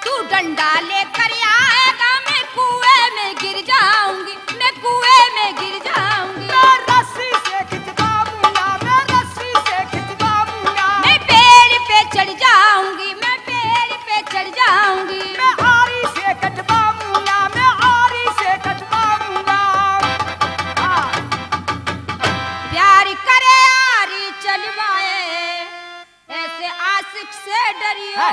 तू डंडा लेकर आएगा, मैं कुएं में गिर जाऊंगी, मैं कुएं में गिर जाऊंगी। मैं रस्सी से खिंचवाऊंगा, मैं रस्सी से खिंचवाऊंगा। मैं पेड़ पे चढ़ जाऊंगी, मैं पेड़ पे चढ़ जाऊंगी। मैं आरी से कटवाऊंगा, मैं आरी से कटवाऊंगा। हाँ। प्यार करे आरी चलवाए, ऐसे आशिक से डरियो। है,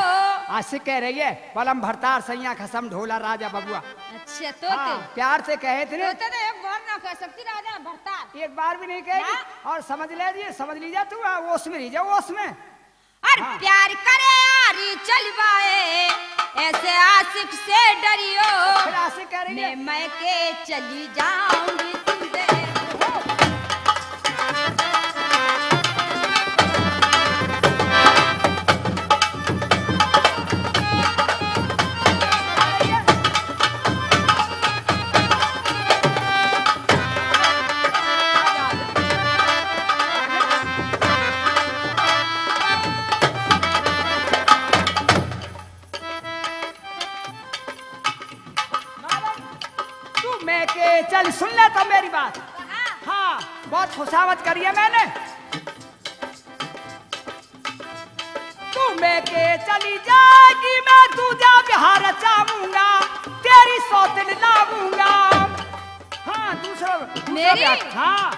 आशिक कह रही है, बलम भरतार सैया खसम ढोला राजा बबुआ। अच्छा, तो हाँ, ते प्यार से कहे थे ना। तो ते एक बार ना कह सकती राजा भरतार। एक बार भी नहीं कहेगी। ना। और समझ ले जी, समझ लीजा तू, हाँ, ओस में रही जा, ओस में। और हाँ। प्यार करे आरी चलवाए, ऐसे आशिक से डरियो। फिर आशिक कह रही है। मैं, मैं के चली जाऊंगी तुम दे। चल, सुन ले तो मेरी बात। हाँ, बहुत खुशामद करी है मैंने। तू मैं के चली जाएगी, मैं दूजा बियाह रचाऊंगा, तेरी सौतन लाऊंगा। हाँ, दूसरा, दूसरा मेरी? ब्याह, हाँ।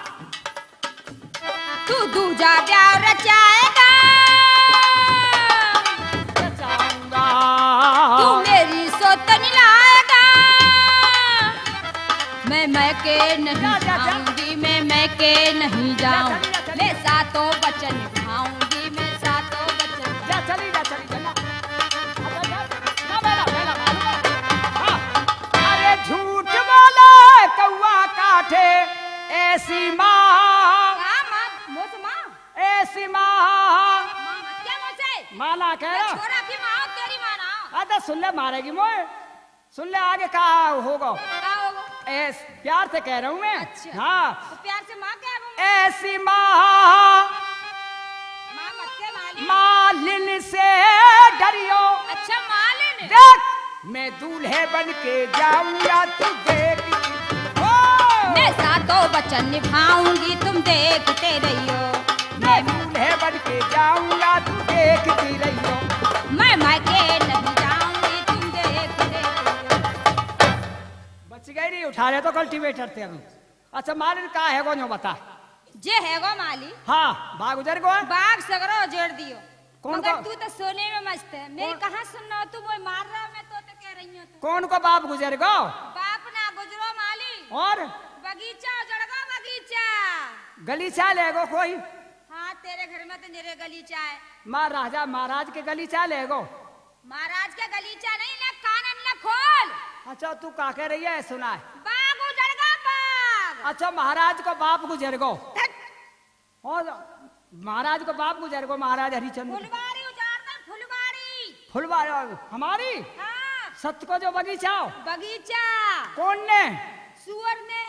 तू दूजा ब्याह रचाएगा, रचाऊंगा। तू मेरी सौतन लाएगा। मैं, मैं के नहीं जा, जा, जा। जाऊंगी, मैं, मैं के नहीं जा, जाऊं। चली जा, चली मैं जा। सातों वचन निभाऊंगी, मैं सातों वचन। जा, चली जा, चली जा, जा। जा, जा, जा, बेला, बेला, बेला। हाँ। अरे झूठ बोले कौआ काटे ऐसी माँ। का माँ? मोस माँ? ऐसी माँ। माँ मत क्या मोसे? माँ ना कह मैं रहा। छोरा की माँ हो, तेरी माँ ना। अरे सुन ले, मारेगी मोए। सुन ले, आगे का होगो? का होगो? ऐस-, प्यार से कह रहा हूँ मैं। अच्छा। हाँ। तो प्यार से माँ कह दूँ मैं? ऐसी माँ। माँ मत कह, मालिन। मालिन से डरियो। अच्छा, मालिन। देख, मैं दूल्हे बन के जाऊंगा, तू देख। ओ! मैं सातों वचन निभाऊंगी, तुम देखते रहियो। मैं दूल्हे बन के जाऊंगा, तू देखती रहियो। मैं मायके नहीं जाऊंगी, तुम देखते रहियो। बच गई री, उठा ले तो कल्टीवेटर ते अभी। अच्छा, मालिन का है गो, न्यो बता। जे है गो मालिन। हाँ, बाग उजर गो। बाग सगरो उजर दियो। कौन मगर को? तू तो सोने में मस्त है। मैं कौन? कहाँ सुन रहा हूँ, तू वो मार रहा है, मैं तो, तो कह रही हूँ तू। कौन को बाप गुजर गो? बाप ना गुजरो मालिन। और? बगीचा उजड़ गो, बगीचा। गलीचा ले गो कोई? हाँ, तेरे घर में तो निरे गलीचा है। माँ राजा महाराज के गलीचा ले गो। महाराज के गलीचा नहीं, ले कान न खोल। अच्छा, तू का कह रही है, सुना है। बाग उजड़ गो, बाग। अच्छा, महाराज को बाप गुजर गो। धत। और महाराज को बाप गुजर गो, महाराज हरिचंद। फुलवारी उजाड़ दे, फुलवारी। फुलवारी हमारी? हाँ। सत को जो बगीचा हो? बगीचा। कौन ने? सुअर ने।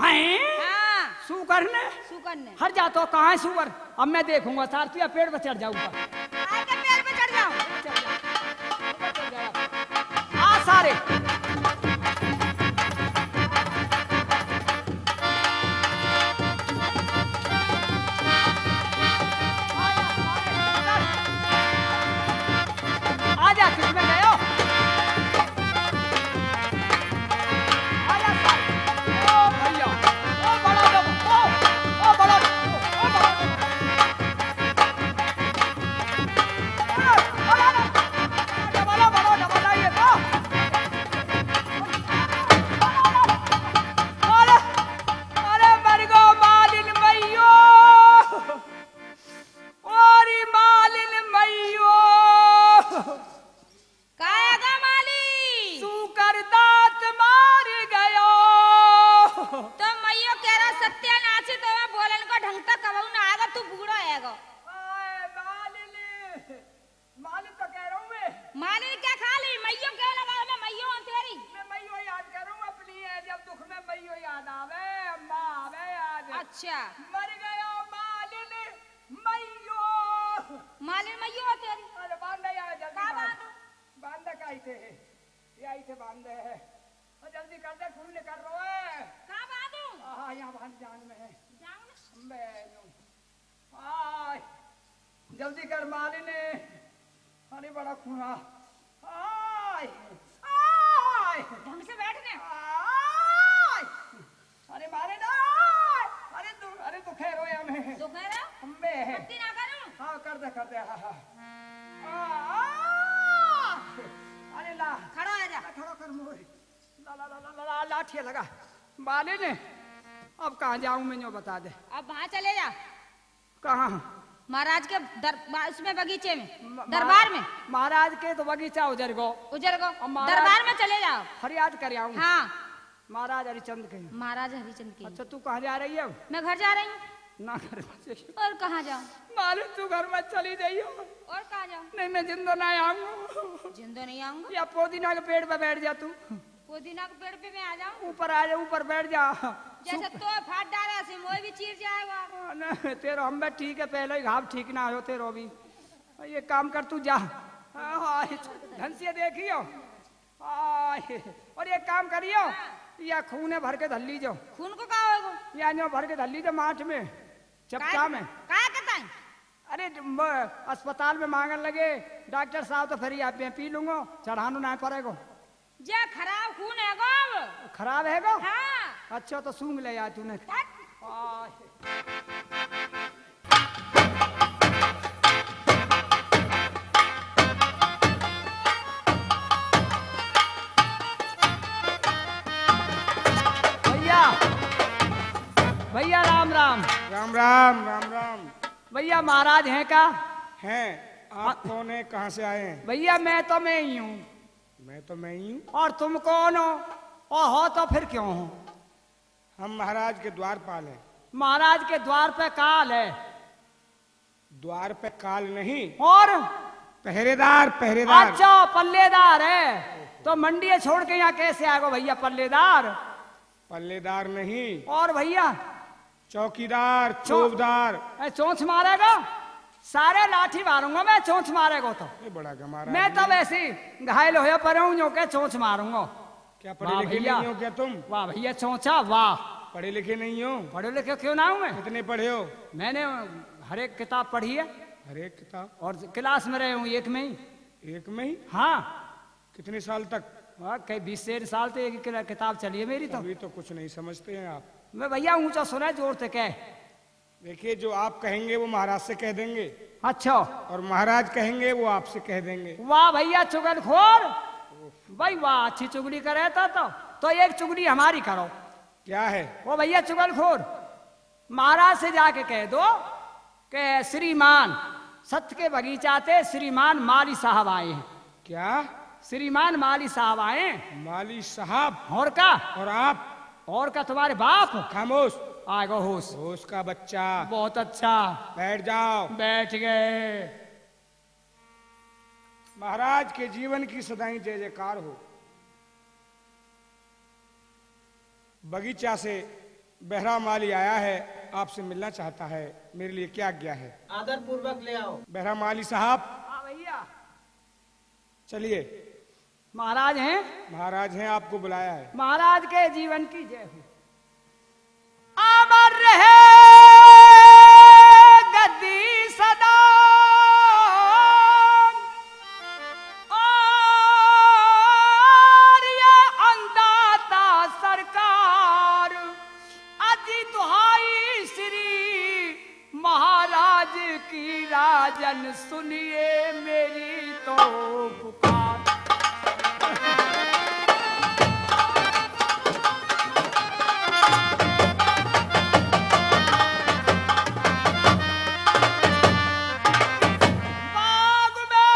हैं? हाँ। सुकर ने? सुकर ने। हट जा तो, कहाँ है सुअर? अब मैं देखूंगा सार, तू या पेड़ पे चढ़ जाऊंगा। आके पेड़ पे चढ़ जाओ। चढ़ जा। आ सारे। आजा, किसमें गयो? आजा, सारे। ओ भैया, ओ बड़ा जब, ओ, ओ बड़ा, ओ बड़ा। अरे, अरे मर गो मालिन मैयो। ओरी मालिन मैयो। काहे गो मालिन? सूकर दांत मार गयो। तो मैयो कह रहा सत्यानाशी, तो बोलन को ढंग तक कबहू ना आएगा, तू बूढ़ो आएगो। ओए मालिन, मालिन तो कह रहा हूँ मैं। मालिन क्या खा ली? मैयो कह लगा मैं मैयो हूँ तेरी। मैं मैयो याद करूँ अपनी है, जब दुख में मैयो याद आवे, अम्मा आवे याद। अच्छा। मर गयो मालिन मैयो। मालिन मैयो हो तेरी। अरे बांध यार, जल्दी का बांध। बांधू? बांध का इथे है, या इथे बांध है। और जल्दी कर दे, खून निकल रहा है। का बांधू? हाँ, यहाँ बांध जांग में है। जांग में? अम्बे नो। आय, जल्दी कर मालिन। अरे बड़ा खून आ। आय, आय। ढंग से बैठ ने। आय। अरे मारे ना। अरे दु-, अरे दुखे रोया में। दुखे रहो? अम्बे। पट्टी ना करूं? हाँ, कर दे, कर दे, हाँ, हाँ। आ, आ। अरे ला। खड़ा हो जा। ला, खड़ा कर मोरे। ला, ला, ला, लाठी लगा। मालिन, अब कहाँ जाऊं मैं, यो बता दे। अब वहां चले जा। कहाँ? महाराज के दर-, बा-, उसमें बगीचे में, म-, दरबार महा-, में। महाराज के तो बगीचा उजर गो। उजर गो। अब महाराज दरबार में चले जाओ। फरियाद कर आऊं। हाँ। महाराज हरिचंद के। महाराज हरिचंद के। अच्छा, तू कहाँ जा रही है? मैं घर जा रही हूँ। ना घर में जाइयो। और कहाँ जाऊँ? मालिन, तू घर में चली जाइयो। और कहाँ जाऊँ? नहीं, मैं जिंदो ना आऊंगा। जिंदो नहीं आऊंगा? या पुदीना के पेड़ पे बैठ जा तू। पुदीना के पेड़ पे मैं आ जाऊं? ऊपर आ जा, ऊपर बैठ जा। जैसे सूख- तो फाट डाला से मोए भी चीर जाएगा। हाँ, ना, तेरो हम भी ठीक है, पहले ही घाव ठीक ना हो तेरो भी। ये काम कर तू जा। हाँ, हाँ, ढंग से देखियो। हाँ, और ये काम करियो। हाँ। या खून है, भर के धर लीजो। खून को का होएगो? या न्यो भर के धर लीजो माठ में, चपटा में। काय के ताई? अरे, म-, अस्पताल में मांगन लगे डॉक्टर साहब, तो फिर या मैं पी लूंगो, चढ़ानो ना पड़ेगो। जे खराब खून है गो। खराब है गो? हाँ। अच्छा, तो सूंघ ले यार तूने। हट। आह। भैया, भैया राम राम। राम राम, राम राम। भैया महाराज हैं का? हैं। आप कौन हैं, कहाँ से आए हैं? भैया मैं तो मैं ही हूँ। मैं तो मैं ही हूँ। और तुम कौन हो? और हो तो फिर क्यों हो? हम महाराज के द्वारपाल हैं। महाराज के द्वार पे काल है। द्वार पे काल नहीं। और? पहरेदार, पहरेदार। अच्छा, पल्लेदार है। तो मंडिया छोड़ के यहाँ कैसे आएगो भैया पल्लेदार? पल्लेदार नहीं। और भैया? चौकीदार, चौ-, चौबदार। ए, चोंच मारेगा? सारे लाठी मारूंगा मैं, चोंच मारेगा तो। ये बड़ा गमारा मैं आदमी तो है। वैसे ही घायल होया पड़ा हूँ, जो के चोंच मारूंगा। क्या पढ़े वाह लिखे भैया। नहीं हो क्या तुम? वाह भैया चोंचा, वाह। पढ़े लिखे नहीं हो? पढ़े लिखे क्यों ना हूँ मैं? कितने पढ़े हो? मैंने हर एक किताब पढ़ी है। हर एक किताब? और क्लास में रहे हूँ एक में ही। एक में ही? हाँ। कितने साल तक? वाह, कई बीस से साल तो एक किला-, किताब चली है मेरी तो। अभी तो कुछ नहीं समझते हैं आप। मैं भैया ऊंचा सुना जोर से कह। देखिए, जो आप कहेंगे वो महाराज से कह देंगे। अच्छा। और महाराज कहेंगे वो आपसे कह देंगे। वाह भैया चुगलखोर, भाई वाह, अच्छी चुगली करे तो, तो, तो एक चुगली हमारी करो। क्या है? ओ भैया चुगलखोर, महाराज से जाके कह दो कि श्रीमान सत्त के बगीचा ते श्रीमान माली साहब आए हैं। क्या? श्रीमान माली साहब आए। माली साहब? और का? और आप? और का तुम्हारे बाप? खामोश। आ गो होश। होश का बच्चा। बहुत अच्छा। बैठ जाओ। बैठ गए। महाराज के जीवन की सदाई जय जयकार हो। बगीचा से बहरा माली आया है, आपसे मिलना चाहता है, मेरे लिए क्या आज्ञा है? आदरपूर्वक ले आओ। बहरा माली साहब। हाँ भैया। चलिए। महाराज हैं? महाराज हैं, आपको बुलाया है। महाराज के जीवन की जय हो। अमर रहे गद्दी सदा। और ये अंदाता सरकार, अजी दुहाई श्री महाराज की राजन सुनिए मेरी तो पुकार। बाग में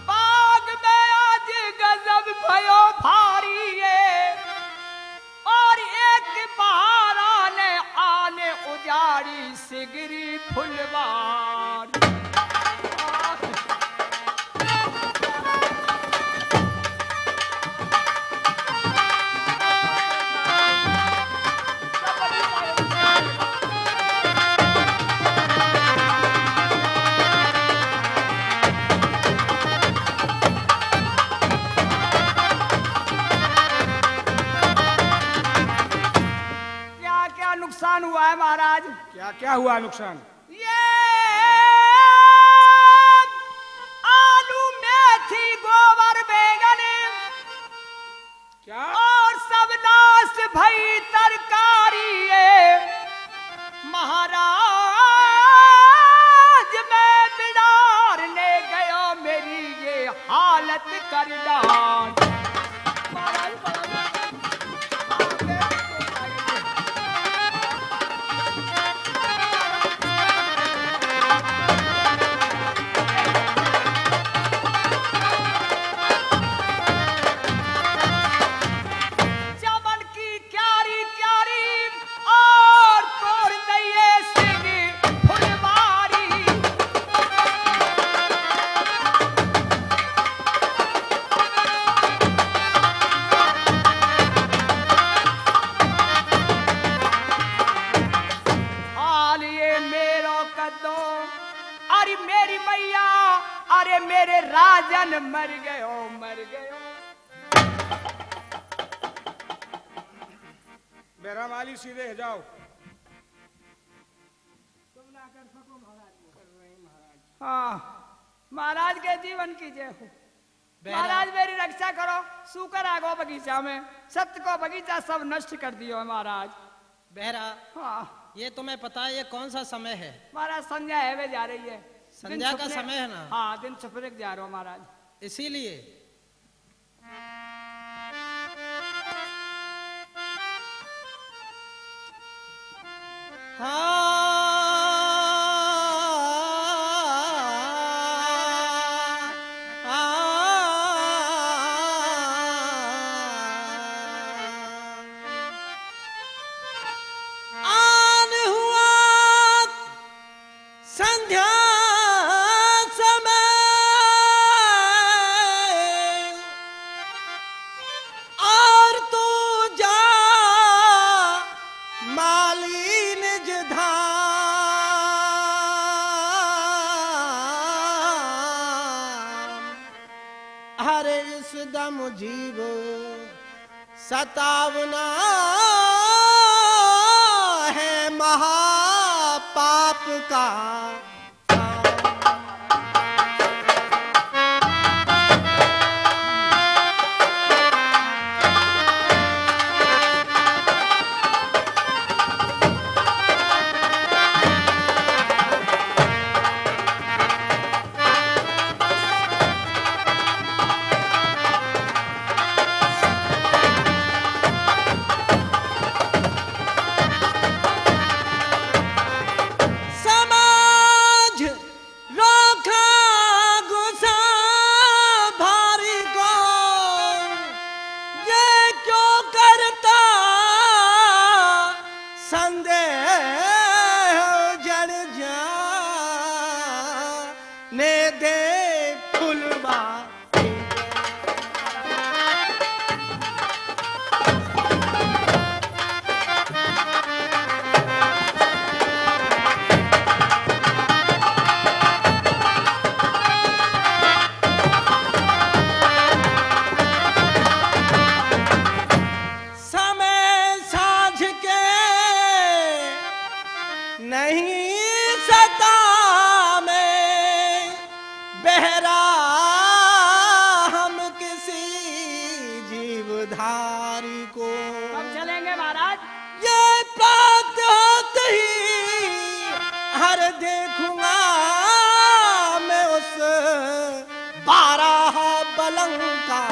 बाग में आज गजब भयो भारी है, और एक बहारा ने आने उजाड़ी सिगरी फुलवारी। क्या क्या नुकसान हुआ है महाराज? क्या क्या हुआ नुकसान? ये आलू, मेथी, गोबर, बैंगन क्या? और सब नाश भई तरकारी। ये महाराज मैं बिडार ने गयो, मेरी ये हालत कर डार। चमन की क्यारी क्यारी और तोड़ दइए सिंह फुलवारी। अरे मेरे राजन मर गयो, मर गयो। बैराम आली सीधे है, जाओ। तुम ना कर सको महाराज। कर रहे हैं महाराज। हाँ, महाराज के जीवन की जय हो। महाराज मेरी रक्षा करो, सूकर आगो बगीचा में, सत्य को बगीचा सब नष्ट कर दियो है महाराज। बहरा, हाँ। ये तुम्हें पता है ये कौन सा समय है? महाराज संध्या है, वे जा रही है। संध्या का समय है ना? हाँ, दिन छपने जा रहा हूँ महाराज। इसीलिए आन हुआ संध्या समय और तू जा माली निज धाम। हरे इस दम जीव सतावना है महापाप का। समाज रोका गुस्सा भारी को, ये क्यों करता संदेह जन जाने दे फुलवा। समय साँझ के नहीं सता में बहरा हम किसी जीवधारी को। कब चलेंगे महाराज? ये प्रात होते ही हर देखूंगा मैं उस बारह बलंका।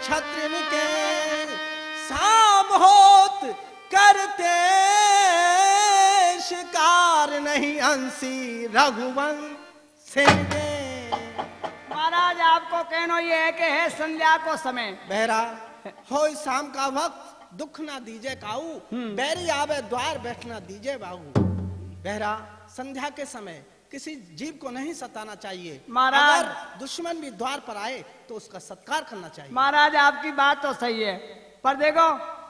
छत्रिन के साम होत करते शिकार नहीं अंसी रघुवंश सिंह दे। महाराज, आपको कहनो ये है कि है संध्या को समय। बहरा, होय शाम का वक्त, दुख ना दीजे काऊ, हम्म। बैरी आवे द्वार, बैठना दीजे बाऊ। बहरा, संध्या के समय किसी जीव को नहीं सताना चाहिए। महाराज। अगर दुश्मन भी द्वार पर आए, तो उसका सत्कार करना चाहिए। महाराज, आपकी बात तो सही है, पर देखो,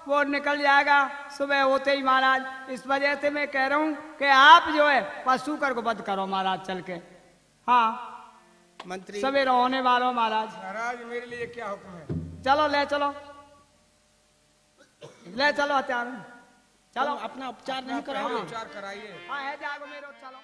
वो निकल जाएगा सुबह होते ही महाराज। इस वजह से मैं कह रहा हूँ कि आप जो है, पशुकर को वध करो महाराज, चल के। हाँ। मंत्री। सवेरा होने वालो महाराज। महाराज, मेरे लिए क्या हुक्म है? चलो, ले चलो, ले चलो हथियार। चलो। तुम अपना उपचार अपना नहीं पहले कराओगे? उपचार कराइए। हाँ, है जागो मेरो, चलो।